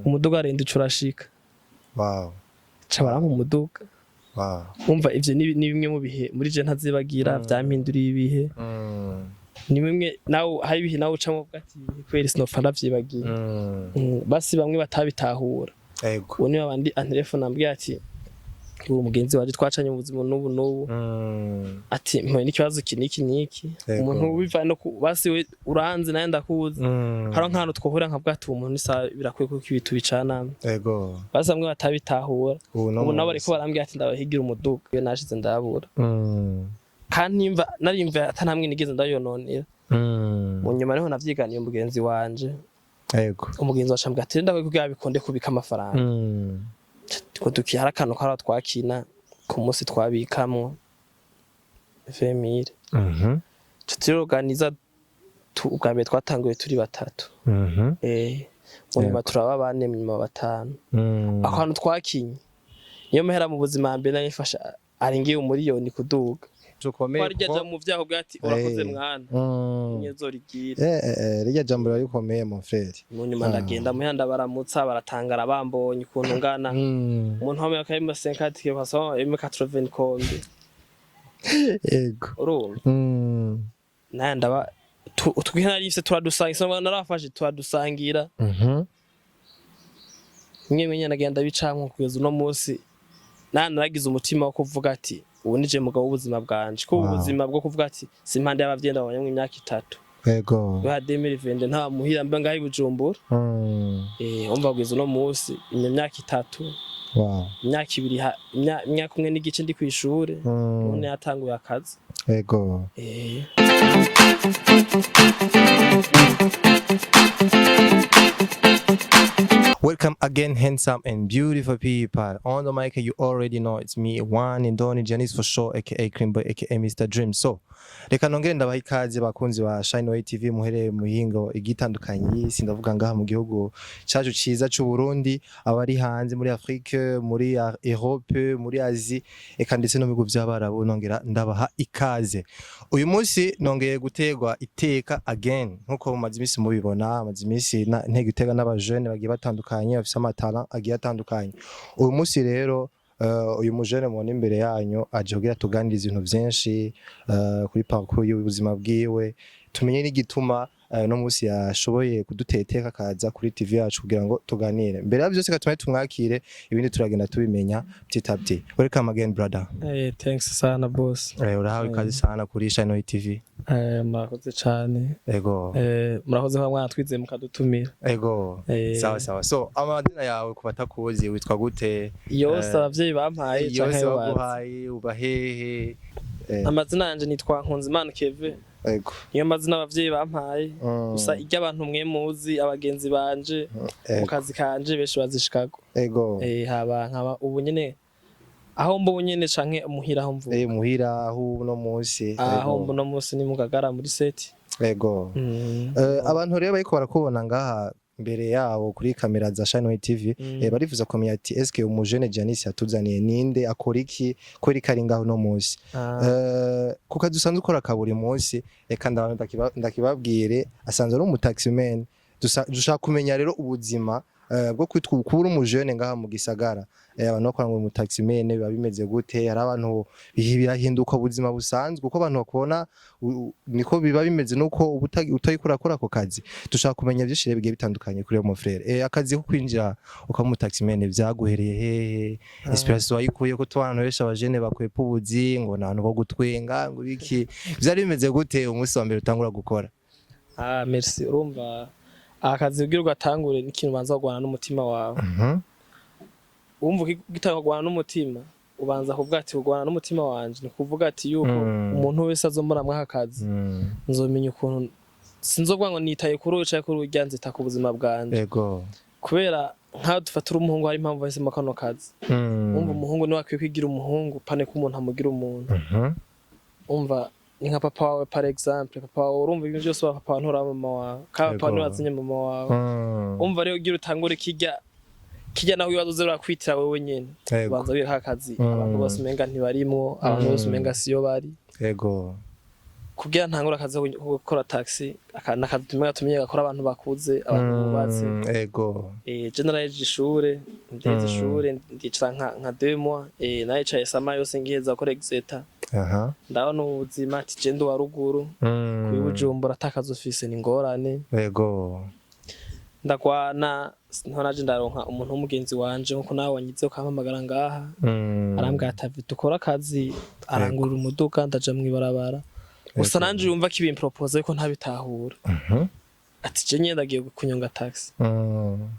Umuduga arenda uca urashika. Ca barampa umuduga. Umva, ivyo ni bimwe mu bihe muri je ntazibagira vyampinduriye ibihe. Ni bimwe nawe hari ibihe nawe ucamwo uvuga ati: "Ibihe kweri sinopfa ndavyibagiye." Basi bamwe batabitahura, ubu niba abandi antelefone ambwiye ati: "Uwo mugenzi waje twacanye mu buzima n'ubu n'ubu," ati: "Mpuye n'ikibazo iki n'iki n'iki." Umuntu biva no basi we uranzi nawe ndakuzi. Hari nk'ahantu twohura nkavuga ati: "Uwo muntu isaha birakwiye kuko ibitu bicanamwe." Basi bamwe batabitahura, ubu no ubu nabo munsi. Bariko barambwira ati: "Ndabahigira umuduga." Iyo nashize ndabura kandi nimva narimva ata namwe nigeze ndayononera. Mu nyuma niho navyiganiye umugenzi wanje. Umugenzi wacu ambwira ati: "Ndakwiye kugira bikunde kubika amafaranga." Ko hari akantu kari twakina ku munsi twabikamwo 20 000. Turiorganiza, ubwa mbere twatanguye turi batatu. Mu nyuma turaba bane, mu nyuma batanu. Ako hantu twakinye niyo mahera mu buzima mbere nayifasha arengiye umuriyoni kuduga. Ukomeye. Twarya Kuko ja mu vyaho bwa ati: "Urakoze mwana." Nyezorigira. Rirya jambo riba rikomeye, mon frère. Mu nyuma ndagenda muhira ndabaramutsa, baratangara bambonye ukuntu ngana. Umuntu wambaye akayima 50 k kwasa M 80 kombi. Urumva, naye ndaba utwihe nari mfise turadusangira, sinumva narafashe turadusangira. Bimwe bimwe nagenda bicamwo kugeza uno munsi nawe naragize umutima wo kuvuga ati: "Ubu nije mugabo w'ubuzima bwanje," ko ubuzima bwo kuvuga ati si impande y'abavyeyi ndabonyemwo imyaka 3. Guhera 2020 nta muhira mba ngaho i Bujumbura. Umva, kugeza uno munsi iyo myaka 3, imyaka 2, imyaka 1.5 ndi kw'ishure. None yatanguye akazi. Welcome again, handsome and beautiful people. On the mic, you already know it's me, one and only Janice for sure, aka Cream Boy, aka Mr. Dream. So, reka nongere ndabaha ikaze bakunzi ba Shine Way TV muhereye mu mihingo igitandukanye y'isi, ndavuga ngaha mu gihugu cacu ciza c'u Burundi, abari hanze muri Afrique, muri Europe, muri Asie, eka ndetse no mu bihugu vy'Abarabu, nongera ndabaha ikaze. Uyu munsi nongeye gutegwa iteka again, nkuko mumaze iminsi mubibona, maze iminsi ntega iteka n'abajene bagiye batandukanye bafise amatara agiye atandukanye. Uyu munsi rero uyu mujene mubona imbere yanyu aje kugira tuganirize ibintu vyinshi kuri parcours y'ubuzima bwiwe, tumenye n'igituma no munsi yashoboye kudutera iteka akaza kuri TV yacu kugira ngo tuganire. Mbere ya byose gatume tumwakire, ibindi turagenda tubimenya petit à petit. Welcome again, brother. Thanks sana, boss. Urahawe ikaze sana kuri Shine Way TV. Murakoze cane. Murakoze kuba mwatwizeye mukadutumira. Sawa sawa. So, amazina yawe ku batakuzi, witwa gute? Yose abavyeyi bampaye canke yose ayo bazi? Baguhaye, uba hehe? Amazina yanje nitwa Nkunzimana Keve. Niyo mazina abavyeyi bampaye. Gusa iryo abantu mwe muzi, abagenzi banje mu kazi kanje benshi bazishikako. Haba nkaba ubu nyene aho mba ubu nyene canke muhira aho mvuka? Muhira aho uno munsi. Aho mba uno munsi ni mu Gagara muri seti. Abantu rero bariko barakubona ngaha imbere yabo kuri kamera za Shine Way TV, barifuza kumenya ati: "Eske umujene Janice yatuzaniye ninde, akora iki, kubera ko ari ngaho no munsi?" Ku kazi usanzwe ukora ka buri munsi, reka ndakibabwire, asanzwe ari umutaximan. Dushaka kumenya rero ubuzima bwo kwitwa kuba uri umujene ngaha mu gisagara. Abantu bakora ngo umutaximan biba bimeze gute? Hari abantu bihe birahinduka, ubuzima busanzwe uko abantu bakubona niko biba bimeze nuko uba utariko urakora ako kazi. Dushaka kumenya byinshi rero bigiye bitandukanye kuri uwo frère. Akazi ko kwinjira ukaba umutaximan vyaguhereye hehe? Inspiration wayikuye ko tubana benshi abajene bakwepa ubuzi ngo ni abantu bo gutwenga ngo ibiki? Vyari bimeze gute umunsi wa mbere utangura gukora? Ah, merci. Urumva, akazi kugira ugatangure n'ikintu ubanza kurwana n'umutima wawe. Wumva ugitanga kurwana n'umutima, ubanza kuvuga ati: "Kurwana n'umutima wanje ni kuvuga ati yuko umuntu wese azombona mw'aka kazi, nzomenya ukuntu sinzovuga ngo nitaye kuri uyu canke kuri urya, nzita ku buzima bwanje." Kubera nkaho dufata uri umuhungu, hari impamvu wahisemo kano kazi. Wumva, umuhungu niwe akwiye kwigira umuhungu, pane ko umuntu amugira umuntu. Umva, ni nka papa wawe, par exemple papa wawe, urumva ibintu byose wa papa wawe nturaba mama wawe, kandi papa wawe niwe wazinye mama wawe. Umva rero, ugira utangure kijya kijya naho ibibazo uze urakwitira wewe nyene. Ubanza wiha akazi, abantu bose umenga ntibarimwo, abantu bose umenga siyo bari. Kugira ntangure akazi ko gukora taxi, nakazi tumwe gatumye gakora abantu bakuze, abantu bubatse. Je narahejeje ishure, ndaheze ishure, ndicara nka 2 mois, naricaye sama yose ngiheza gukora exeta. Ndabona ubuzima ati je ndi uwa ruguru, kuri Bujumbura atakazi ufise ni ingorane. Ndagwana, niho naje ndaronka umuntu w'umugenzi wanje, nkuko nawe wanyize ukampamagara ngaha. Arambwira ati: "Ave, dukore akazi." Arangurira umuduga, ndaja mw'ibarabara. Gusa nanje yumva ko ibimpropose ariko ntabitahura. Ati: "Je nyene ndagiye kunyonga taxi."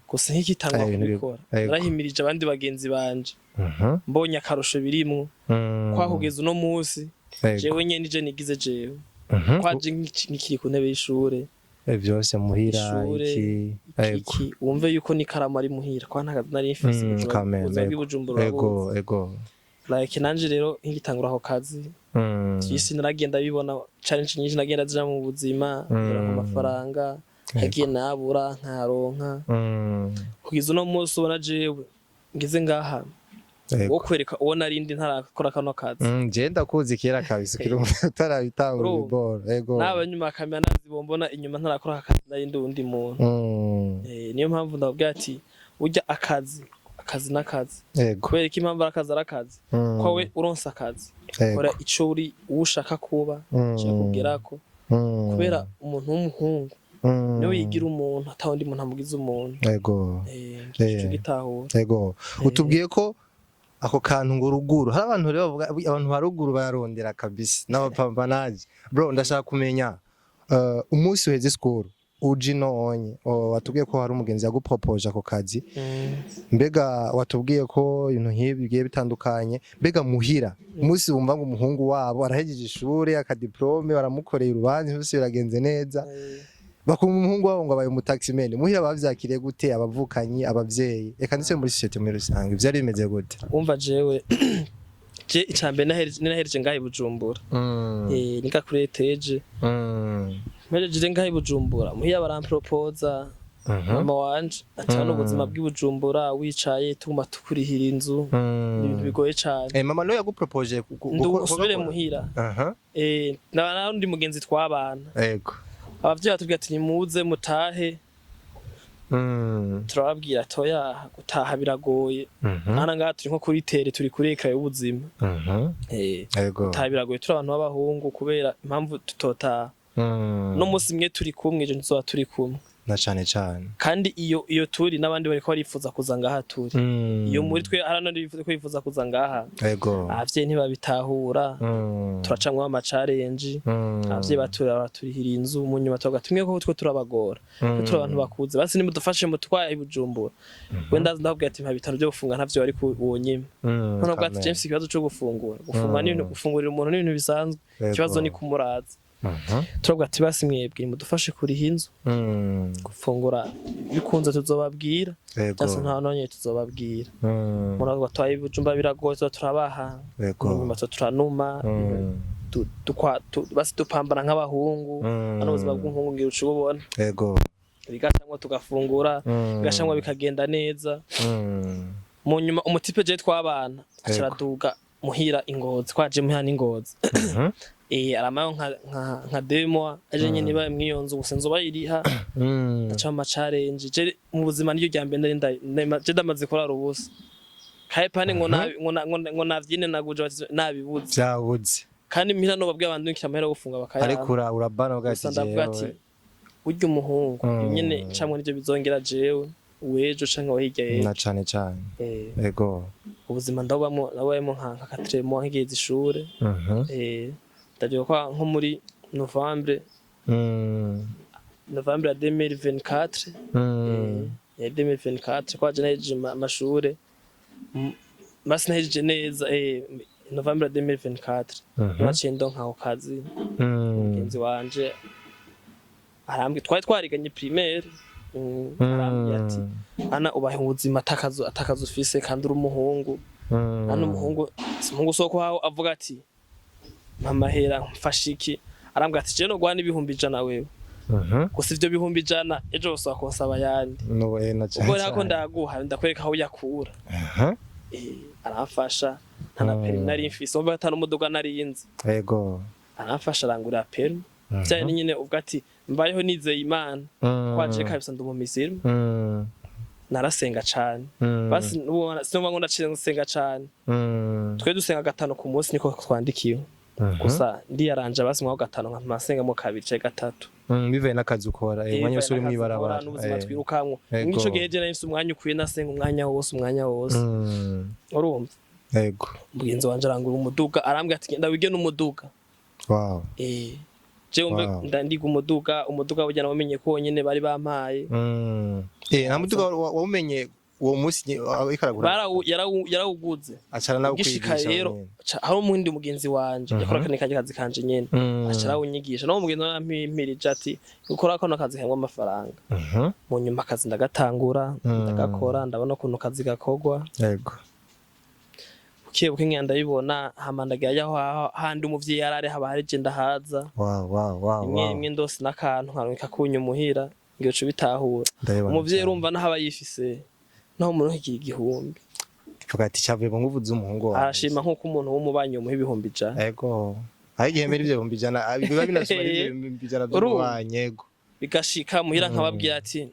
Gusa nk'ikitangwa kubikora, narahimirije abandi bagenzi banje, mbonye akarusho birimwo, kwa kugeza uno musi jewe nyene nije nigize jewe, kwaje nkikiri ku ntebe y'ishure. Vyose muhira. Ishure, iki iki wumve yuko n'ikaramu ari muhira, kwa nta nari mfise. Quand même, Ubuzima bw'i Bujumbura urabuzi. Like nanje rero nkigitangura ako kazi, isi naragenda bibona challenge nyinshi, nagenda zija mu buzima, ndaronka amafaranga, nkagiye nabura nkaronka. Kugeza uno munsi ubona jewe ngeze ngaha, wo kwereka uwo narindi ntarakora kano kazi. Je ndakuzi kera kabisa, ukiri utarabitangura. Urumva? Ibiboro, ego. Naba nyuma ya kamera nazi bombona inyuma ntarakora aka kazi, narindi uwundi muntu. Niyo mpamvu ndababwira ati burya akazi, akazi n'akazi. Kubera ko impamvu ari akazi, ari akazi, ko we uronse akazi, kora ico uri uwo ushaka kuba, ushaka kugerako. Kubera umuntu w'umuhungu niwe yigira umuntu, ata wundi muntu amugize umuntu. Ico gitahura. Ego, utubwiye ko ako kantu ngo ruguru, hari abantu rero bavuga abantu ba ruguru bararondera kabisa n'abapambanaje. Bro, ndashaka kumenya umunsi uheze school uje ino onye, watubwiye ko hari umugenzi yagupropoje ako kazi. Mbega watubwiye ko ibintu nk'ibi bigiye bitandukanye, mbega muhira umunsi wumva ngo umuhungu wabo arahejeje ishure, akadiplome, baramukoreye urubanza, byose biragenze neza, bakumva umuhungu wabo ngo abaye umutaximan, muhira bavyakiriye gute? Abavukanyi, abavyeyi, eka ndetse muri société muri rusange, vyari bimeze gute? Umva, jewe je icambere nahereje ngaha i Bujumbura. Niga kuri ETG. Mpereje ngaha i Bujumbura, muhira barampropoza. Mama wanje ati: "Hano ubuzima bw'i Bujumbura wicaye tuguma tukurihira inzu, ni ibintu bigoye cane." Mama niwe yagupropoje Ndu usubire muhira. Na n'undi mugenzi twabana. Abavyeyi batubwira ati: "Nimuze mutahe." Turababwira ati: "Oya, gutaha biragoye." Hano ngaha turi nko kuri tere, turi kuri écran y'ubuzima. Gutaha biragoye, turi abantu b'abahungu, kubera impamvu tutotaha, no munsi imwe turi kumwe, ejo ntituzoba turi kumwe. Na cane cane. Kandi iyo turi n'abandi bariko barifuza kuza ngaha turi, iyo muri twe hari n'abandi bifuza ko bifuza kuza ngaha. Abavyeyi ntibabitahura. Turacamwo ama challenge. Abavyeyi batura baturihira inzu, mu nyuma tuvuga tumwe ko twe turabagora, twe turi abantu bakuze, basi nimudufashe mutwaye i Bujumbura. We ndazi ndababwira ati: "Mpa bitanu byo gufunga." Ntavyo bari wonyime. None ubwo ati: "James, ikibazo cyo gufungura, gufunga ni ibintu, gufungurira umuntu ni ibintu bisanzwe, ikibazo ni kumuraza." Turavuga ati: "Basi mwebwe nimudufashe kuriha inzu, gufungura bikunze tuzobabwira, cyangwa nta nonye tuzobabwira." Muravuga twaye i Bujumbura biragoye, tuba turabaha, nyuma tuba turanuma, basi dupambana nk'abahungu. Hano ubuzima bw'umuhungu ngira uca ububona. Bigacamwo tugafungura, bigacamwo bikagenda neza. Mu nyuma umutipe je twabana aca araduga muhira ingozi, twaje muhira n'ingozi. Aramayo nka 2 mois, aje nyene iba mw'iyo nzu, gusa inzu bayiriha. Ndaca mu ma challenge. Je mu buzima niryo rya mbere nari je ndamaze kurara ubusa kaye pane ngo ngo navyine naguje bati nabibuze. Vyabuze. Kandi muhira no babwiye abantu nkira amahera yo gufunga bakayampa. Ariko urabana uvuga Gusa ati ndavuga ati jewe burya umuhungu nyene camwe nivyo bizongera jewe uwejo canke uwo hirya y'ejo. Na cane cane. Ubuzima ndabubamwo, nabayemo nka 4 mois nkigeze ishure. Ndavyibuka nko muri novembre, novembre ya 2024. Ya 2024 kwaje nahejeje amashure. Basi nahejeje neza novembre ya 2024. Naciye ndonka ako kazi. Mugenzi wanje arambwira, twari twariganye primaire, arambwira ati: "Ana ubahe ubuzima atakazo ufise kandi uri umuhungu." Hano umuhungu si umuhungu, soko aho avuga ati: "Mama hera mfashe iki." Arambwira ati: "Je no guha n'100,000 wewe." Gusa ivyo 100,000 ejo bose bakonsaba ayandi. No, na cane Ubwo rero ko cane. ndaguha, ndakwereka aho uyakura. Aramfasha, nta na permis nari mfise, umva ata n'umuduga nari nzi. Aramfasha, arangurira permis. Vyari nyene ubwo ati mbayeho nizeye Imana, kwaje kabisa ndi umumisirimu. Narasenga cane. Basi sinumva ngo ndaciye nsenga cane. Twe dusenga gatanu ku munsi, niko twandikiwe. Gusa ndiyaranja basi mwaho gatanu nkatuma nsengamo kabiri canke gatatu. Bivaye n'akazi ukora, umwanya wose uri n'akazi mw'ibarabara. nkora n'ubuzima twirukamwo. Mw'ico gihe je nari mfise umwanya ukwiye, nasenga umwanya wose, umwanya wose. Urumva, mugenzi wanje arangura umuduga, arambwira ati: "Genda wige n'umuduga." Je wumve, ndandiga umuduga. Umuduga burya nawumenye ko wonyene bari bampaye. Nta muduga wawumenye uwo munsi ariko aragura? Yarawuguze. Acara nawe Ugishika kwigisha rero wenyene. Hari umundi mugenzi wanje yakora kane kaje kazi kanje nyene, aca arawunyigisha. Nawo mugenzi wanje yampimmirije ati: "Gukora kano kazi karimwo amafaranga." Mu nyuma akazi ndagatangura, ndagakora, ndabona ukuntu kazi gakorwa. Buke buke ngenda ndabibona, hama ndagira aho handi umuvyeyi yarari, haba hari je ndahaza. Rimwe rimwe ndose n'akantu nkaronka kunyu muhira, ngiye uca ubitahura. Ndabibona Umuvyeyi cane. urumva naho aba yifise, naho umuntu igira 1000, Vuga ati cyavuye mu nguvu z'umuhungu wawe. Arashima nk'uko umuntu w'umubanyi umuha 100,000. Ego, aho igihe mbere ivyo 100,000 biba binasumba n'ivyo 100,000 Urumva? by'umubanyi, ego. Bigashika muhira nkababwira ati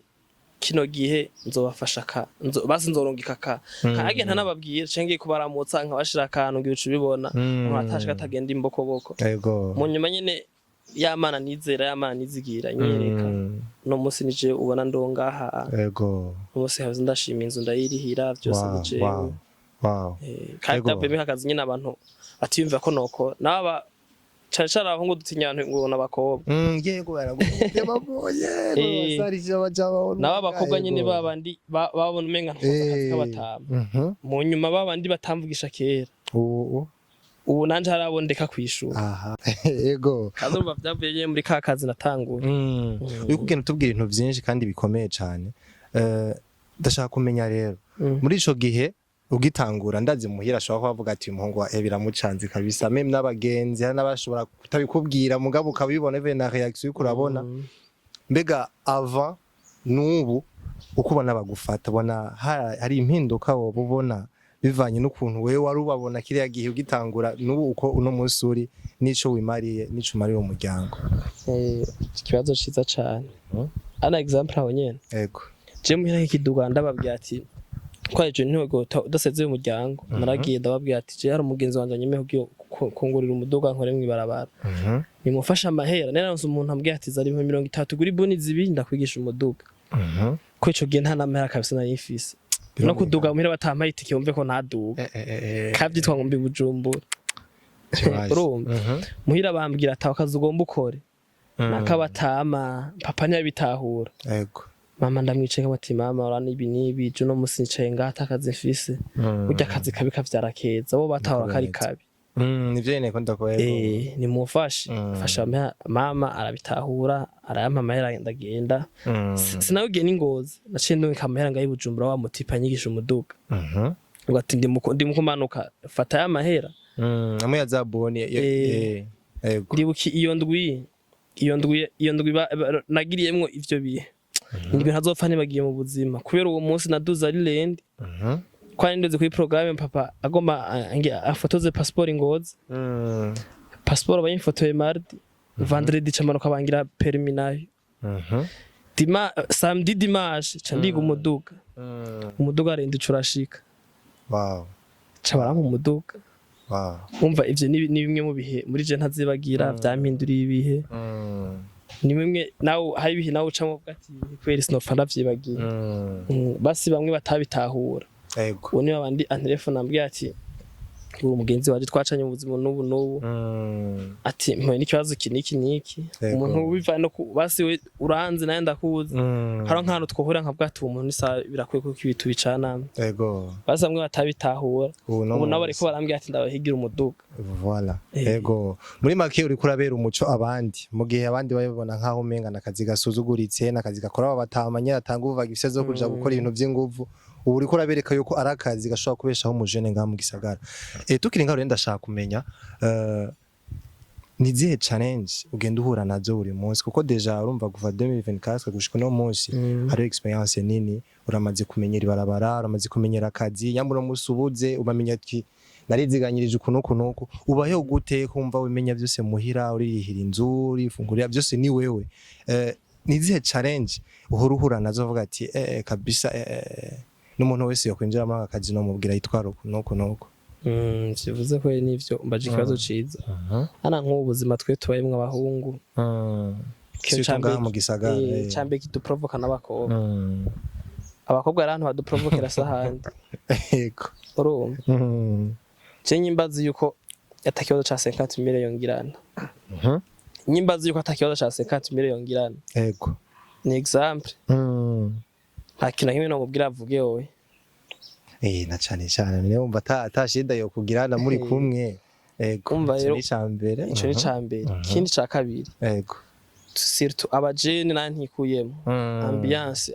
kino gihe nzobafasha ka basi nzorungika ka nkagenda ntanababwira, canke ngiye kubaramutsa nkabashira akantu, ngiye uca ubibona. Umuntu atashika atagenda imbokoboko. Mu nyuma nyene ya Mana nizera, ya Mana nizigira, nyereka no munsi nije ubona ndongaha. No munsi habuze, ndashima, inzu ndayirihira byose ni jewe. Kandi ndavuyemo akazi nyine, abantu batiyumva ko noko naba cane cane abahungu dutinya abantu ngo n'abakobwa. Yego, baraguye babonye basarije baja babona. Nabo abakobwa nyine babandi babona umenga ntukoze akazi k'abatama. Mu nyuma babandi batamvugisha kera, Ubu ubu nanje harabondeka kwishura. Aha, yego. Kandi urumva vyavuye nyene muri ka kazi natanguye. Uri kugenda utubwira ibintu byinshi kandi bikomeye cyane. Ndashaka kumenya rero, muri ico gihe ugitangura, ndazi muhira ashobora kuba avuga ati umuhungu wa biramucanze kabisa, même n'abagenzi hari n'abashobora kutabikubwira, mugabo ukabibona bivuye na réaction uriko urabona. Mbega avant n'ubu uko ubona bagufata, ubona hari impinduka woba ubona bivanye n'ukuntu wewe wari ubabona kiriya gihe ugitangura, n'ubu uko uno munsi uri, n'ico wimariye n'ico umariye umuryango? Ikibazo ciza cane. Ana exemple aho nyene. Ego. Je muhira nk'ikiduga ndababwira ati ko ejo ntego udasezeye umuryango. Naragiye ndababwira ati je hari umugenzi wanje anyemeye kungurira umuduga nkore mw'ibarabara, nimufashe amahera. Nararonse umuntu ambwira ati zari 30,000 kuri boni zibiri ndakwigisha umuduga. Ko ico gihe nta n'amahera kabisa nari mfise no kuduga muhira batampaye itike, wumve ko ntaduga kavyitwa ngo mbi Bujumbura. Kibazo. Urumva, muhira bambwira ati akazi ugomba ukore nakabatama. Papa ntiyabitahura. Mama ndamwicaye nkamati: "Mama, urana ibi n'ibi, je uno musi nicaye ngaha ata kazi mfise." Burya akazi kabi kavyara keza, bo batahura kari kabi. Nivyo nyene ko ndakuba, yego. Nimufashe. Fasha mama arabitahura, arayampa amahera, ndagenda. Sinawugiye n'ingozi, naciye ndungika amahera ngaho i Bujumbura, wa mutipe anyigisha umuduga. Ngo ati ndi mukumanuka, fata ya mahera. Amwe ya za boni. Yego. Ndibuka iyo ndwi nagiriyemwo ivyo bihe, indwi ntazopfa nibagiye mu buzima, kubera uwo munsi naduze ari lundi, ko nari ndoze kuri programme papa agomba afotoze passeport Ngozi. Passeport bayimfotoye mardi, vendredi camanuka bangira permis nayo. Samedi, dimanche ca ndiga umuduga. Umuduga arenda ico urashika. Ca barampa umuduga. Umva, ivyo ni bimwe mu bihe muri je ntazibagira vyampinduriye ibihe. Ni bimwe nawe hari ibihe nawe ucamo uvuga ati kubera sinopfa ndavyibagiye. Basi bamwe batabitahura, ubu niba bandi antelefone ambwiye ati uwo mugenzi waje twacanye mu buzima n'ubu n'ubu, ati mpuye n'ikibazo iki n'iki n'iki. Umuntu biva no basi we uranzi nawe ndakuzi. Hari nk'ahantu twohura nkavuga ati uwo muntu isaha birakwiye kuko ibi tubicana. Basi bamwe batabitahura, ubu no ubu nabo munsi. Bariko barambwira ati ndabahigira umuduga. Voilà. Ego. Muri make uriko urabera umuco abandi, mu gihe abandi babibona nkaho umenga nakazi gasuzuguritse, nakazi gakora batamanye atanga uvuga ifise zo kuja gukora ibintu vy'inguvu. Ubu uriko urabereka yuko ari akazi gashobora kubeshaho umujene ngaha mu gisagara. Tukiri ngaho rero, ndashaka kumenya ni zihe challenge ugenda uhura nazo buri munsi, kuko déjà urumva kuva 2024 gushika uno munsi hariho expérience nini uramaze kumenyera ibarabara, uramaze kumenyera akazi, nyamara uno munsi ubuze ubamenya ati Nariziganyirije uku nuku nuku. Ubayeho gute kumva wimenya byose muhira, uririhira inzu, urifungurira byose ni wewe? Ni izihe challenge uhora uhura nazo uvuga ati kabisa, n'umuntu wese yokwinjira muri aka kazi no mubwira yitwara uku nuku nuku? Kivuze ko nivyo mbaje ikibazo ciza. Hana nk'ubu buzima twe tubayemwo abahungu, ikintu Surtout ca ngaha mbere mu gisagara. Ca mbere kiduprovoka n'abakobwa. Abakobwa rero ahantu baduprovokera si ahandi. Urumva, je nyimbazi yuko ata kibazo ca 50 mille yongirana, nyimbazi yuko ata kibazo ca 50 mille yongirana, ni exemple, nta kintu na kimwe nomubwira avuge wowe. Na cane cane niyo wumva ata shida yo kugirana muri kumwe. Umva Ico rero, ni icambere. Ico ni ca mbere. Ikindi ca kabiri, surtout abajene nanje ntikuyemo,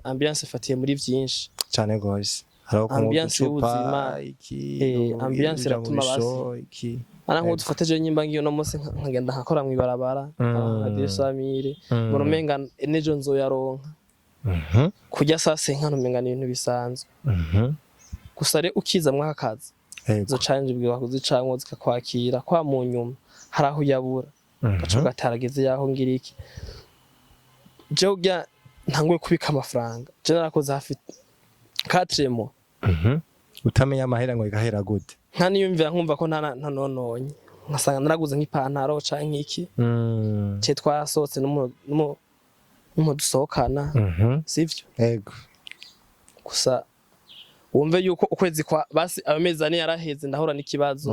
ambiance ifatiye muri vyinshi. Cane gose, hariho kunywa Ambiance uducupa, y'ubuzima, iki, ambiance uja mu iratuma basi bisho, iki. Ana nk'ubu dufate je nyimba ngiyo no munsi nkagenda nkakora mw'ibarabara, nka 200 mille, mbona umenga n'ejo nzoyaronka. Kurya saa sita umenga ni ibintu bisanzwe. Gusa rero ukiza mw'aka kazi, izo challenge bwiwa kuzicamwo zikakwakira kwa mu nyuma hari aho uyabura, gaca gatarageze yaho ngira iki. Jewe urya ntanguye kubika amafaranga, je narakoze hafi 4 mois Utamenya amahera ngo igahera gute. Nkaniyumvira nkumva ko ntanononye, nkasanga naraguze nk'ipantaro canke iki, ce twarasohotse n'umuntu dusohokana, sivyo? Gusa wumve yuko ukwezi kwa basi ayo mezi 4 yaraheze, ndahura n'ikibazo.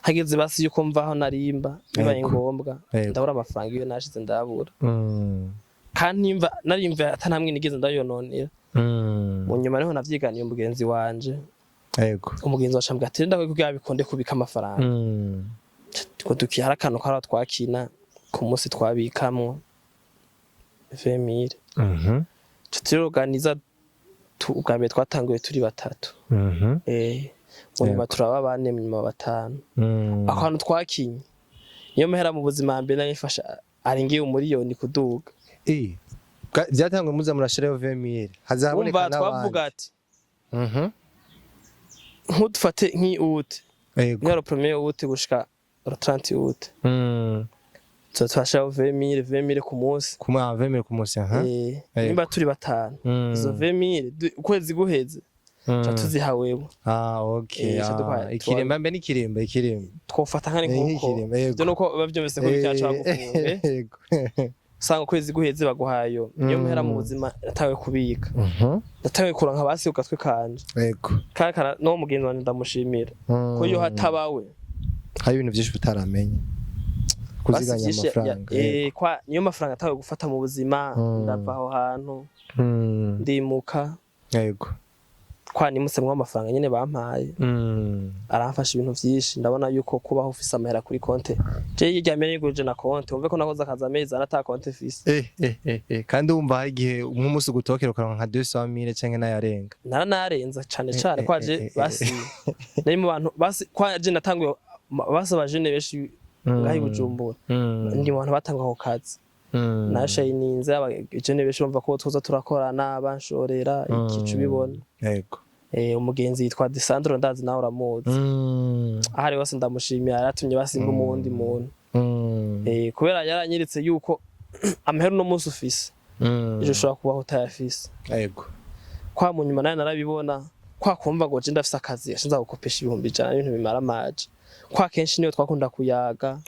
Hageze basi yuko mvaho narimba bibaye ngombwa, ndabura amafaranga iyo nashize ndabura. Kandi nimva narimva atanamwe nigeze ndayononera. Mu nyuma niho navyiganiye umugenzi wanje. Umugenzi wacu ambwira ati: "Ndakwiye kugira bikunde kubika amafaranga." Ngo dukihara akantu kari twakina ku munsi twabikamwo 20 000. Turiorganiza, ubwa mbere twatanguye turi batatu, mu nyuma turaba bane, mu nyuma batanu. Ako hantu twakinye niyo mahera mu buzima mbere nari mfashe arengeye umuriyoni kuduga. Byatanguye muza murashirayo 20 000, hazaboneka Wumva twavuga n'abandi. ati nk'udufate nk'i août, niyo le premier août gushika le 30 août, tuba twashiraho 20 000, 20 000 ku munsi. Ku 20 000 ku munsi, aha. Nimba turi batanu, izo 20 000 ukwezi guheze tuba tuziha wewe. Ah, okay. Ca Ikirimba mbe n'ikirimba, ikirimba. Twofata nkari nkuko Nk'ikirimba, yego. ivyo nuko biba vyumvise ko byaca bagufunge. Usanga ukwezi guheze baguhayo niyo muhera mu buzima natawe kubika, natawe kuranka basi ku gatwe kanje. Kakara no mugenzi wanje ndamushimira ko iyo hatabawe Hari ibintu byinshi utaramenya. Basi Kuziganya vyinshi amafaranga. Kwa niyo mafaranga atawe gufata mu buzima, ndava aho hantu, ndimuka. Kwa nimusemwo amafaranga nyene bampaye, aramfasha ibintu vyinshi. Ndabona yuko kubaho ufise amahera kuri konte, je hirya mbere nigurije na konte, wumve ko nakoze akazi amezi 4 ata konte mfise. Kandi wumva hari igihe nk'umunsi ugutokera ukaronka nka 200 000 canke n'ayarenga. Naranarenza cane cane. Kwaje basi nari mu bantu basi kwaje natanguye basi abajene benshi ngaho i Bujumbura, ndi mu bantu batanga ako kazi. Nashayininze abajene benshi bumva ko tuza turakorana, banshorera ikicu ubibona. Umugenzi yitwa Desandro, ndazi nawe uramuzi. Ahari hose ndamushimira, yaratumye basimba umuwundi muntu. Kubera yaranyiritse yuko amahera uno munsi ufise, ejo ushobora kubaho utayafise. Kwa mu nyuma nawe narabibona kwa kumva ngo je ndafise akazi ashinza gukopesha 100,000, ibintu bimara amaje. Kwa kenshi niyo twakunda kuyaga,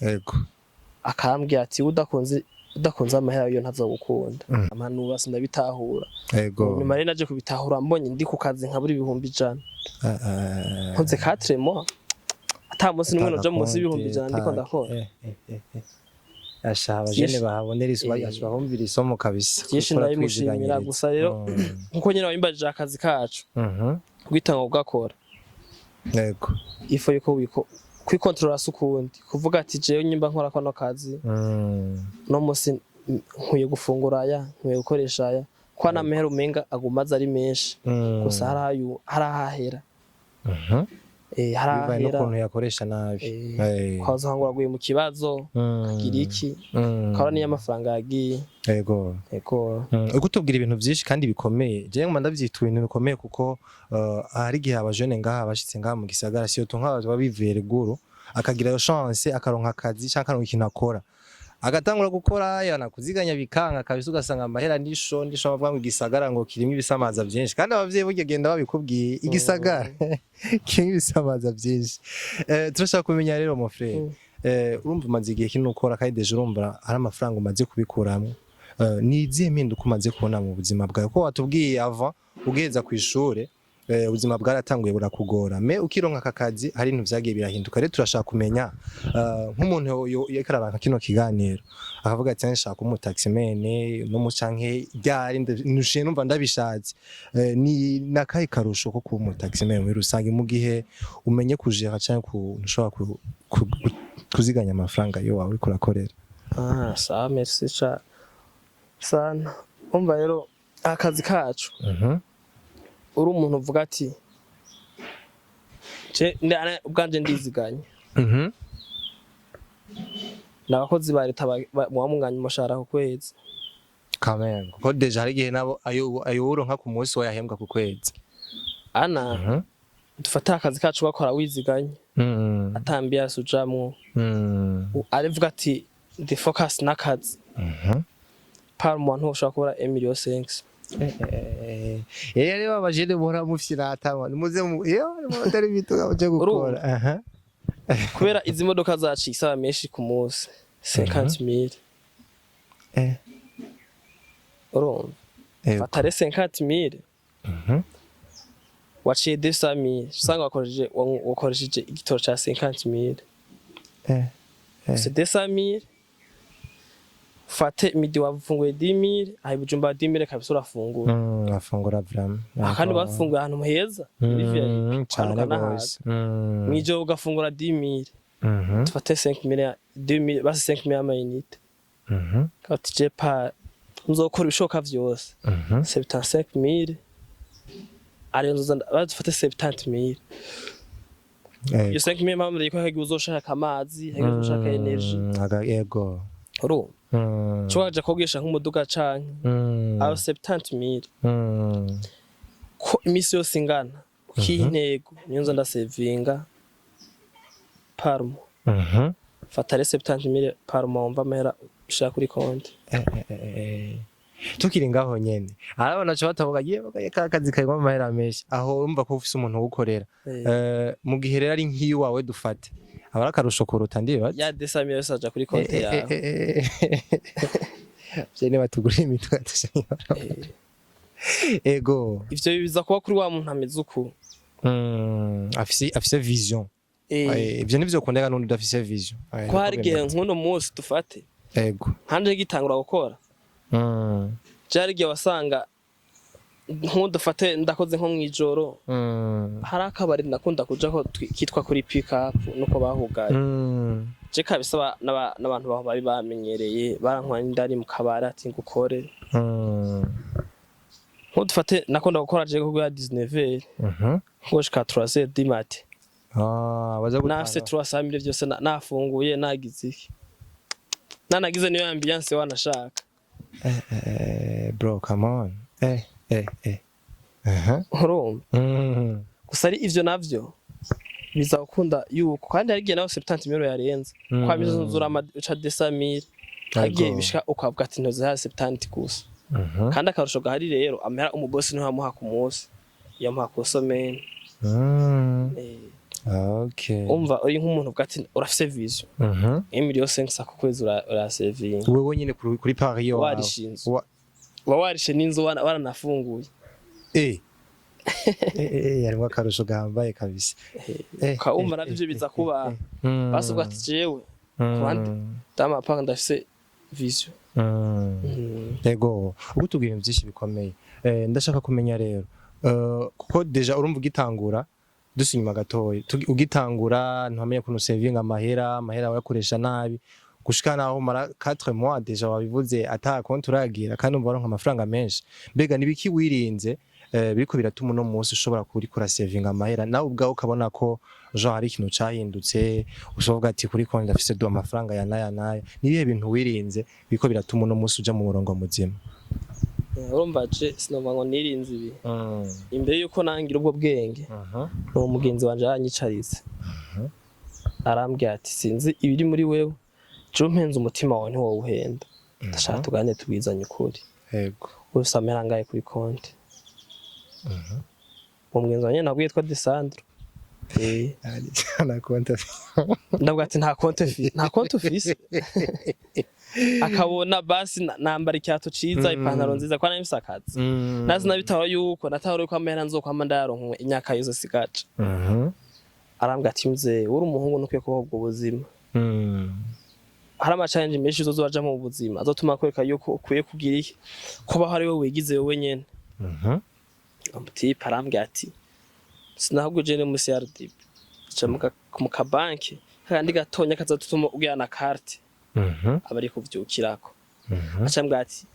akambwira ati: Udakunze amahera yo ntazogukunda." Ampanura sindabitahura. Nyuma rero naje kubitahura mbonye ndi ku kazi nkabura 100,000. Nkoze 4 mois ata munsi n'umwe noja munsi y'100,000 ndiko ndakora. Asha, abajene bahabonera isomo, bahumvira isomo kabisa. Vyinshi Gukora ndabimushimira. twiziganyiriza. Gusa rero nkuko nyene wabimbajije, akazi kacu kwitanga ugakora, il faut yuko wiko kwikontorora si ukundi kuvuga ati: "Jewe nyimba nkora kano kazi, no munsi nkwiye gufungura aya, nkwiye gukoresha aya," kwa n'amahera umenga aguma aza ari menshi. Gusa hari ahahera. Bivanye Harahera. n'ukuntu yakoresha nabi. Ukaza ngo uraguye mu kibazo, gira iki, ukabona niyo amafaranga yagiye. Ego. Uko tubwira ibintu byinshi kandi bikomeye, jewe nguma ndavyita ibintu bikomeye, kuko hari igihe abajene ngaha bashitse ngaha mu gisagara, siyo nk'abantu baba bivuye ruguru, akagira iyo chance akaronka akazi canke akaronka ikintu akora, agatangura gukora, yana kuziganya bikanga kabisa, ugasanga amahera nisho nisho. Bavuga ngo igisagara ngo kirimo ibisamaza byinshi, kandi abavyeyi burya genda babikubwiye, igisagara kirimo ibisamaza byinshi. Turashaka kumenya rero, mon frère, urumva umaze igihe kinini ukora, kandi déjà urumva hari amafaranga umaze kubikuramwo. Ni izihe mpinduka umaze kubona mu buzima bwawe? Ko watubwiye avant ugiheza ku ishure, ubuzima bwaratanguye burakugora, mais ukironka aka kazi hari ibintu vyagiye birahinduka. Rero turashaka kumenya, nk'umuntu yariko araba kino kiganiro akavuga ati: "Nshaka umu taximan no mu canke ryari nushiye numva ndabishatse." Ni nakahe karusho ko kuba umu taximan muri rusange mu gihe umenye kujera canke ntushobora kuziganya amafaranga yo wawe uriko urakorera? Ah, sawa, merci cha sana. Umva rero, akazi kacu, uri umuntu uvuga ati: "Je ubwanje ndiziganya." Ni abakozi ba leta muba munganya umushahara ku kwezi. Quand même, kuko déjà hari igihe nabo ayo uronka ku munsi wayahembwa ku kwezi. Ana dufate akazi kacu, gakora wiziganya, ata ambiance ujamwo, arivuga ati: "Ndi focus n'akazi." Par mois ntushobora kubura 1,5 million. Eh, rero abajene muhora mufyirata, muze mu iyo atari bito muje gukora. Aha. Kubera izi modoka zacu isaba menshi ku munsi, 50 mille. Urumva? Fata rero 50 mille, waciye 200 mille, usanga wakoresheje igitoro ca 50 mille. C'est 200 mille. Fate midi wafunguye 10 mille, aha i Bujumbura 10 mille kabisa urafungura. Afungura vraiment. Aha kandi bafunguye ahantu heza muri VIP, Cane ukanahaga. gose. Mw'ijoro ugafungura 10 mille. Tufate 5 mille, 2 mille, basi 5 mille y'ama unités. Ati: "Je pa nzokora ibishoboka vyose." 75 mille ariyo nzoza, badufate 70 mille. Iyo 5 mille mpamvu yuko hagiye uzoshaka amazi, hagiye uzoshaka énergie. Yego. Urumva, cyo waja kogesha nk'umuduga canke ayo 70 mille, ko imisi yose ingana ukiha intego, niyo nza ndasevinga par mois. Fata rero 70 mille par mois, wumva amahera ushira kuri konti. Tukiri ngaho nyene, arabona cyo batavuga ye bagaye ka kazi karimo amahera menshi, aho urumva ko ufise umuntu ugukorera. Mu gihe rero ari nk'iyo wawe, dufate, aba ari akarusho kuruta, ndibaza. Ya 200 mille yose aja kuri konti yawe. Vyene batugurira imitwe. Ego. Ivyo biza kuba kuri wa muntu ameze uku. Afise vision. Ivyo nivyo kundega n'undi udafise vision. Ko hari igihe nk'uno munsi dufate nkanje ngitangura gukora, vyari igihe wasanga nk'udufate ndakoze nko mw'ijoro, hari akabari nakunda kujako kitwa kuri pick up, nuko bahugaye. Je kabisa n'abantu baho bari bamenyereye, barankwa indani mu kabari ati: "Ngukore." Nk'udufate nakunda gukora je guhera 19h gushika 3h du mat. Ah, baza gutanga. Nafise 300 mille vyose, nafunguye, nagize iki, nanagize niyo ambiance wanashaka. Bro, come on. Aha. Urumva? Gusa ari ivyo navyo biza gukunda yuko kandi hari igihe nawe 70 mille yarenze, kwa bizuzura uca 200 mille, hagiye bishika ukavuga ati: "Ntoze ha 70 gusa." Kandi akarusho gahari rero, amahera umubosi niho amuha ku munsi, yamuha ku semaine. Umva, uri nk'umuntu uvuga ati urafise vision, 1,5 million ku kwezi urasevinga. Wewe nyine kuri Paris wawe. Warishe inzu. Uba warishe n'inzu, waranafunguye. Harimo akarusho gahambaye kabisa. Ukawumva navyo ivyo biza kuba basi uvuga ati: "Jewe ruhande damapanga ndafise vision." Ego, ubu tubwira ibintu byinshi bikomeye. Ndashaka kumenya rero, kuko déjà urumva ugitangura, dusa inyuma gatoya, ugitangura ntuhamenya ukuntu savinga amahera, amahera wayakoresha nabi gushika naho umara 4 mois, déjà wabivuze, ata konti uragira, kandi umva waronka amafaranga menshi. Mbega nibiki wirinze? Biriko biratuma uno munsi ushobora kuba uriko urasevinga amahera, nawe ubwawe ukabona ko genre hari ikintu cahindutse, ushobora ati kuri konti ndafise du amafaranga ya naya naya. Ni ibihe bintu wirinze biriko biratuma uno munsi uja mu murongo muzima? Urumva, je sinumva ngo nirinze ibi. Imbere yuko nangira ubwo bwenge, uwo mugenzi wanje yaranyicaritse, arambwira ati: "Sinzi ibiri muri wewe, jewe mpenze umutima wawe ntiwowuhenda, ndashaka tuganire tubwizanye ukuri. Ufise amahera angahe kuri konti?" Uwo mugenzi wanje nabwo yitwa Desandro. Na konti? Ndavuga ati: "Nta konti nta konti ufise." Akabona basi nambara ikirato ciza, ipantaro nziza, ko nari mfise akazi. Nazi nabitahura yuko natahura yuko amahera nzokwama ndayaronka imyaka yose sigaje. Arambwira ati: "Mzee, uri umuhungu, ntukwiye kubaho ubwo buzima. Hari ama challenge menshi uzoza urajamwo mu buzima azotuma kwereka yuko ukwiye kugira iki, kubaho ari wowe wigize wowe nyene." Umu type arambwira ati: "Sinahubwo je muri CRDB, ca mu kabanki kandi gatonya kazotuma ugira na carte." Aba ari kuvyukirako, aca ambwira ati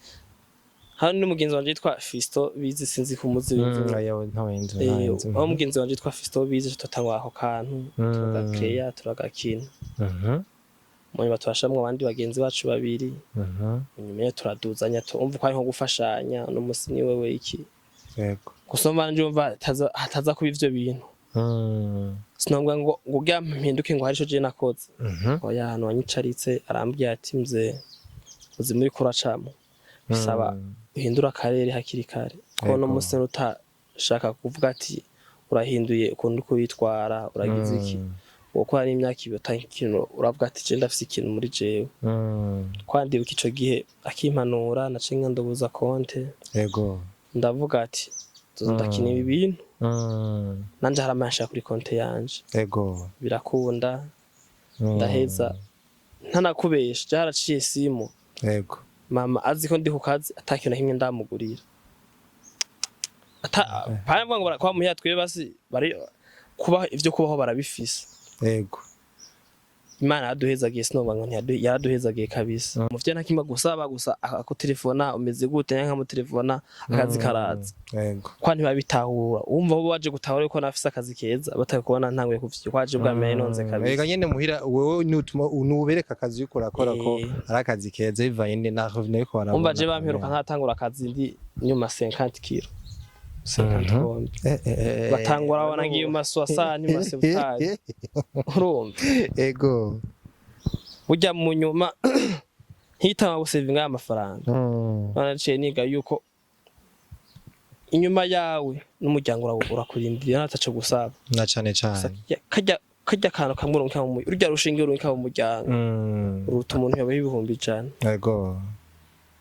hano ni mugenzi wanje yitwa Fisto Bizi, sinzi kumuzi. Aho mugenzi wanje yitwa Fisto Bizi, tutangwa ako kantu, turagakeya, turagakina. Mu nyuma turashiramwo abandi bagenzi bacu babiri. Nyuma yo turaduzanya, umva ko ari nko gufashanya, uno musi ni wewe iki. Gusa mba njumva hataza kuba ivyo bintu, sinovuga ngo ugira mpinduke ngo hari ico je nakoze. Oya, ahantu wanyicaritse arambwira ati: "Mzee, ubuzima uriko uracamwo bisaba uhindure akarere hakiri kare, ko uno musi utashaka kuvuga ati urahinduye ukuntu uriko uritwara, uragize iki, kuko hari imyaka 2 ata ikintu uravuga ati je ndafise ikintu muri jewe." Kwandibuka ico gihe akimpanura, naciye ndandubuza konte. Ndavuga ati nzoza ndakina ibi bintu, nanje hari amahera kuri konte yanje. Birakunda. Ndaheza, ntanakubesha, byaraciye simu. Mama azi ko ndi ku kazi, ata kintu na kimwe ndamugurira. Ata pana ngo kwa muhira twiwe basi bari kubaho, ivyo kubaho barabifise. Imana yaraduhezagiye, sinovuga ngo yaraduhezagiye kabisa. Umuvyeyi nta kimwe gusaba, gusa akutelefona: "Umeze gute?" Nyanka nkamutelefona, akazi karaza. Kwa ntibabitahura, wumva bo baje gutahura yuko nafise akazi keza, batakubona ntanguye kuvyo kwaje bwa mbere nonze kabisa. Ega nyene muhira wewe nutuma nubereka akazi uriko urakora ko ari akazi keza bivanye na revenu uriko barabona. Umva, je bamperuka ntatangura akazi ndi nyuma 50 kilo, 50 kombi. Batangura babona ngiye mu masoixante, masebutari, urumva? Burya mu nyuma nkitanga gusevinga aya mafaranga, naciye niga yuko inyuma yawe n'umuryango urakurindiriye, nataco gusaba. Na cane cane. Karya kantu kamwe urunka mu urya rushinge urunka mu muryango, uruta umuntu yabaho 100,000. Ego.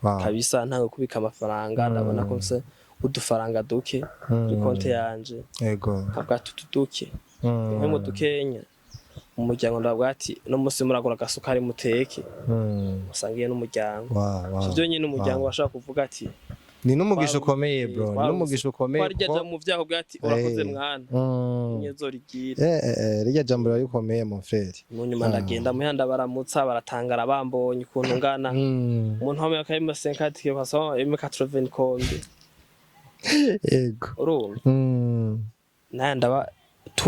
Wow. Kabisa, ntange kubika amafaranga, ndabona ko mfise udufaranga duke kuri konte yanje. Nkavuga ati utu duke, nko mu dukenya umuryango, ndavuga ati no musi muragura agasukari muteke, musangiye n'umuryango. Ivyo nyine umuryango bashobora kuvuga ati Ni n'umugisha ukomeye, bro, ni n'umugisha ukomeye. Twarya kuko mu vyaho bwa ati: "Urakoze mwana." Nyezo rigira. Rirya jambo riba rikomeye, mon frère. Mu nyuma ndagenda muhira, ndabaramutsa, baratangara bambonye ukuntu ngana. Umuntu wambaye akayima 50 kilo kasaba ime 80 kombi. Urumva? Naye ndaba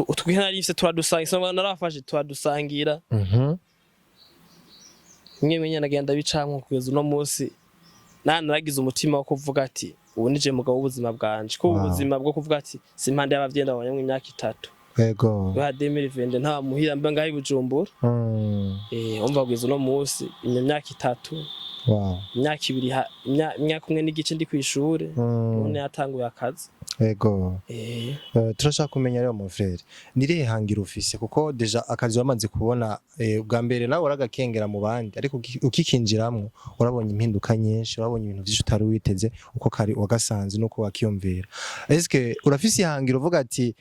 utwi narifise turadusangira, sinumva narafashe turadusangira. Mwe menya nagenda bicamwo kugeza uno munsi naragize umutima wo kuvuga ati ubu nije mugabo w'ubuzima bwanje, ko ubuzima bwo kuvuga ati si impande y'abavyeyi ndabonye imyaka 3. Ba 2020 nta muhira mba ngaho i Bujumbura. Umva, kugeza uno munsi iyo myaka 3, imyaka 2, imyaka 1.5 ndi kw'ishure, none yatanguye akazi. Turashaka kumenya rero, mon frère, ni irihe hangiro ufise? Kuko déjà akazi wamaze kubona, bwa mbere nawe uragakengera mu bandi, ariko ukikinjiramwo urabonye impinduka nyinshi, urabonye ibintu vyinshi utari witeze uko kari wagasanze nuko wakiyumvira. Eske urafise ihangiro uvuga ati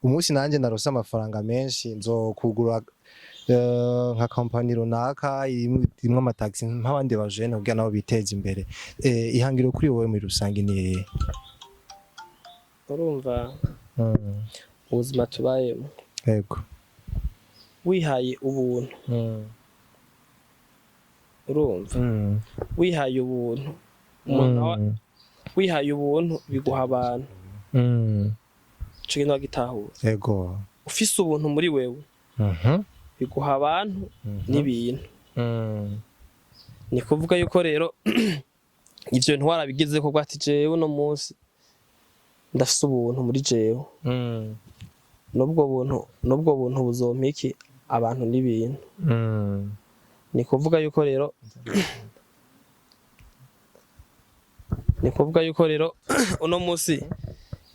umunsi nanje narose amafaranga menshi nzokugura nka company runaka irimwo amataxi nk'abandi bajene kugira nabo biteze imbere? Ihangiro kuri wowe muri rusange ni irihe? Urumva, ubuzima tubayemo, wihaye ubuntu, urumva, wihaye ubuntu umuntu wihaye ubuntu biguha abantu. Ico kintu wagitahura? Ego. Ufise ubuntu muri wewe, biguha abantu n'ibintu. Ni kuvuga yuko rero ivyo bintu warabigize ko ati: "Jewe uno munsi ndafise ubuntu muri jewe, n'ubwo buntu buzompa iki? Abantu n'ibintu." Ni kuvuga yuko rero uno munsi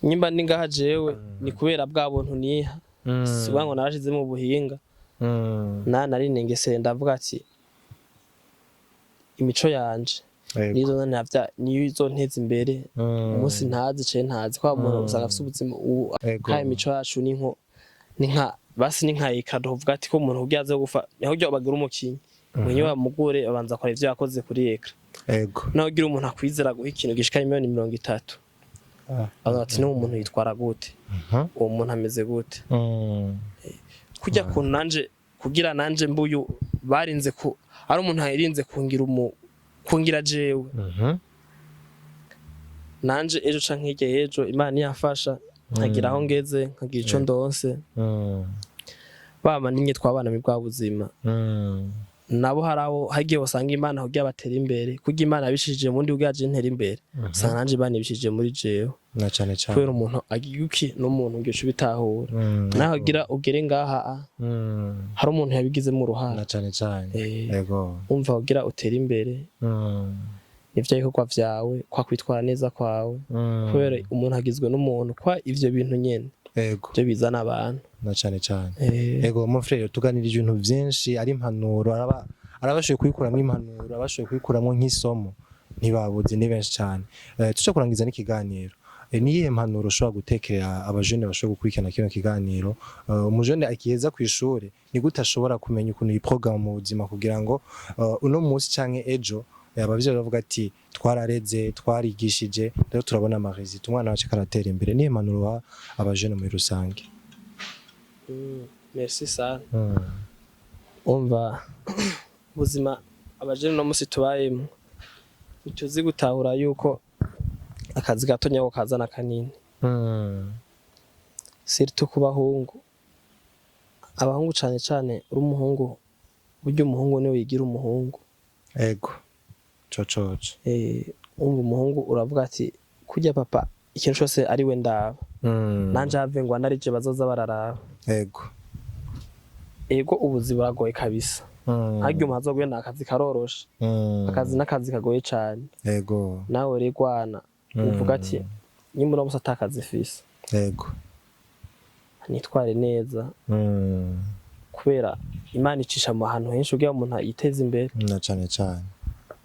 nyimba ndi ngaha jewe, ni kubera bwa buntu niha. Si ngo narashize mu buhinga. Na nari nengesere, ndavuga ati imico yanje nizo navya, niyo izonteza imbere. Umunsi ntazi ce ntazi kwa umuntu usanga afise ubuzima ubu. Kandi imico yacu ni nka basi ni nka ikado, uvuga ati ko umuntu kugira aze gufa niho kugira bagira umukinyi mwenye bamugure, babanza kora ivyo yakoze kuri écran. Naho ugira umuntu akwizera guha ikintu gishika 30 miliyoni, bavuga ati: "N'uwo muntu yitwara gute? Uwo muntu ameze gute?" Kujya kuntu nanje kugira nanje mbuyu barinze ku ari umuntu yarinze kungira kungira jewe, nanje ejo canke hirya y'ejo Imana yafasha nkagira aho ngeze, nkagira ico ndonse, bama nimwe twabana mu bwa buzima, nabo hari aho hagiye usanga Imana kugira batere imbere, kugira Imana yabishije mu ndi kugira je ntere imbere, usanga nanje Imana ibishije muri jewe. Na cane cane. Kubera umuntu agiye uki n'umuntu ngiye ubitahura, naho agira ugere ngaha hari umuntu yabigizemo uruhara. Na cane cane. Umva, kugira utere imbere, nivyo bikorwa vyawe, kwa kwitwara neza kwawe, kubera umuntu agizwe n'umuntu, kwa ivyo bintu nyene byo bizana abantu. Na cane cane. Ego, mon frère, tuganirije ibintu vyinshi, ari impanuro, araba arabashoboye kubikuramwo impanuro, abashoboye kubikuramwo nk'isomo ntibabuze, ni benshi cane. Tuca kurangiza n'ikiganiro. Niyihe mpanuro ushobora gutekerera abajene bashobora gukurikirana kino kiganiro? Umujene akiheza kw'ishure, ni gute ashobora kumenya ukuntu yiprograma mu buzima kugira ngo uno munsi canke ejo, abavyeyi bavuga ati: "Twarareze, twarigishije, rero turabona ama résultats, umwana wacu karatera imbere"? Niyihe mpanuro uha abajene muri rusange? Merci sana. Umva, ubuzima abajene no musi tubayemo, ntituzi gutahura yuko akazi gato nyako kazana kanini, surtout ku bahungu. Abahungu cane cane, uri umuhungu, burya umuhungu niwe yigira umuhungu. Ego, cococo. Umva, umuhungu uravuga ati kurya papa ikintu cose ari we ndaba, nanje have ngo anarije bazoza bararaba. Ego, ubuzi buragoye kabisa. Harya umuntu azogenda, akazi karoroshe? Akazi n'akazi kagoye cane. Nawe regwana uvuga ati nyimba uno musi atakazi fise, nitware neza, kubera Imana icisha mu hantu henshi kugira umuntu yiteze imbere. Na cane cane.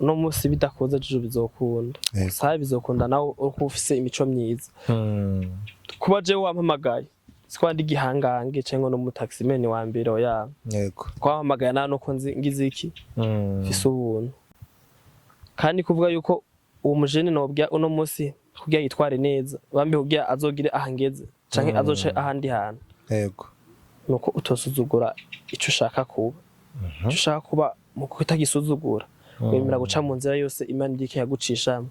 Uno musi bidakunze, ejo bizokunda. Saha bizokunda nawe uko ufise imico myiza. Kuba jewe wampamagaye, sikuba ndi igihangange canke no mutaximeni wa mbere, oya. Twampamagaye nawe nuko nzi ngize iki? Mfise ubuntu. Kandi kuvuga yuko uwo mujene nobwira uno musi kugira yitware neza, bambe kugira azogire ahangeze canke azoce ahandi hantu, nuko utosuzugura ico ushaka kuba. Ico ushaka kuba, mu kutagisuzugura, wemera guca mu nzira yose Imana iriko yagucishamo.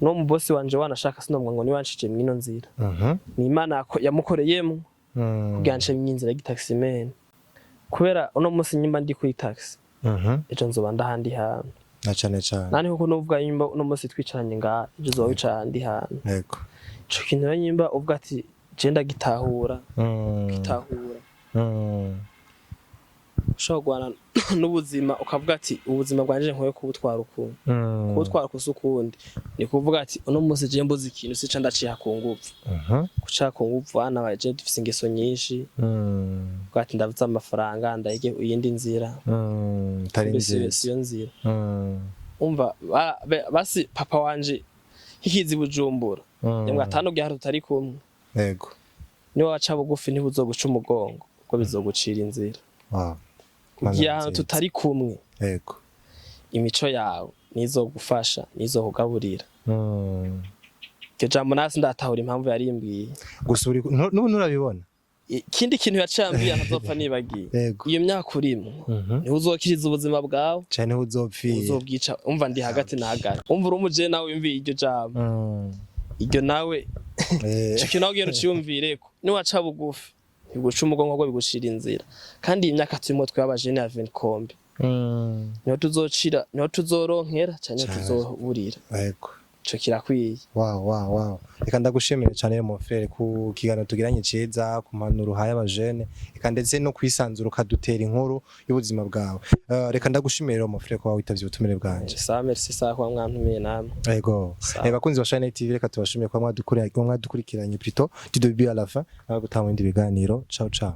No mu bosi wanje wanashaka, sinomwa ngo niwanshije mwino nzira, ni Imana yamukoreyemwo kugira nce mw'inzira y'igitaximene. Kubera uno musi nyimba ndi kuri taxi, ejo nzoba ndahandi hantu. Na cane cane. Nani kuko nuvuga nyimba uno musi twicaranye ngaha, ejo uzoba wicaye ahandi hantu. Ico kintu rero nyimba uvuga ati je ndagitahura, gitahura, ushobora guhana n'ubuzima, ukavuga ati ubuzima bwanje nkwiye kubutwara ukuntu, kubutwara kusa ukundi. Ni kuvuga ati uno munsi je mbuze ikintu, sica ndaciha ku nguvu. Guca ku nguvu, hana baje dufise ingeso nyinshi, uvuga ati ndabuze amafaranga, ndayige iyindi nzira. Itari Kumbe siyo nziza. Siyo nzira. Umva, basi papa wanje hikizi Bujumbura, yambwa atanu gihe tutari kumwe, niwe waca bugufi ntibuzoguca umugongo, kuko bizogucira inzira. Ugiye ahantu Mana nziza. tutari kumwe, imico yawe nizogufasha, nizokugaburira. Iryo jambo nasi ndatahura impamvu yarimbwiye. Gusa uri n'ubu nturabibona. Ikindi kintu yaciye ambwiye ntazopfa nibagiye: iyo myaka urimwo, niho uzokiriza ubuzima bwawe, cane uzopfira. Uzobwica. Umva, ndi hagati na hagati. Umva, uri umujene nawe wiyumviye iryo jambo. Iryo nawe, ico kintu nawe ugenda uciyumvireko. Niwaca bugufi, biguca umugongo, ahubwo bigucira inzira. Kandi iyi myaka turimo twebwe abajene ya Venkombe, niho tuzocira, niho tuzoronkera canke niho tuzoburira. Ico kirakwiye. Wow. Reka ndagushimire cyane, mon frère, ku kiganiro tugiranye ciza, ku mpanuro uhaye abajene, reka ndetse no kwisanzura ukadutera inkuru y'ubuzima bwawe. Reka ndagushimire rero, mon frère, kuba witavye ubutumire bwanje. Sawa, merci, sawa kuba mwantumiye namwe. Yego. Sawa. Bakunzi ba Shine TV, reka tubashimire kuba mwadukurikiranye plutôt du début à la fin. Nawe gutanga ibindi biganiro. Ciao ciao.